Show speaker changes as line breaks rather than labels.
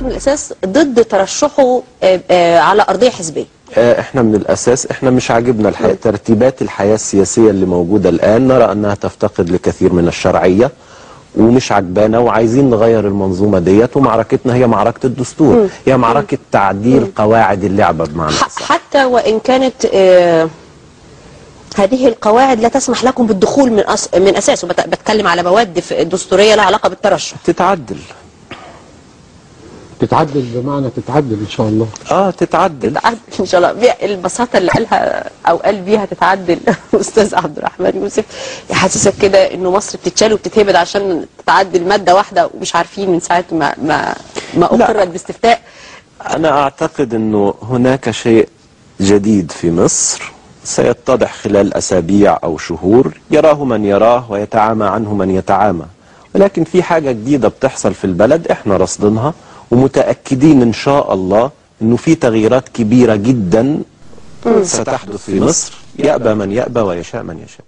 انتم من الاساس ضد ترشحه على ارضية حزبية.
احنا من الاساس احنا مش عاجبنا الحياة، ترتيبات الحياة السياسية اللي موجودة الان نرى انها تفتقد لكثير من الشرعية ومش عجبانا، وعايزين نغير المنظومة ديت، ومعركتنا هي معركة الدستور، هي معركة تعديل قواعد اللعبة بمعنى أصح.
حتى وان كانت هذه القواعد لا تسمح لكم بالدخول من اساسه. بتكلم على مواد دستورية لها علاقة بالترشح.
تتعدل
بمعنى تتعدل ان شاء الله.
تتعدل
ان شاء الله. البساطة اللي قالها او قال بيها تتعدل استاذ عبد الرحمن يوسف يحسسك كده انه مصر بتتشال وبتتهبد عشان تتعدل مادة واحدة، ومش عارفين من ساعة ما اقرت باستفتاء.
انا اعتقد انه هناك شيء جديد في مصر سيتضح خلال اسابيع او شهور، يراه من يراه ويتعامى عنه من يتعامى، ولكن في حاجة جديدة بتحصل في البلد احنا رصدينها ومتأكدين إن شاء الله إنه في تغييرات كبيرة جدا ستحدث في مصر، يأبى من يأبى ويشاء من يشاء.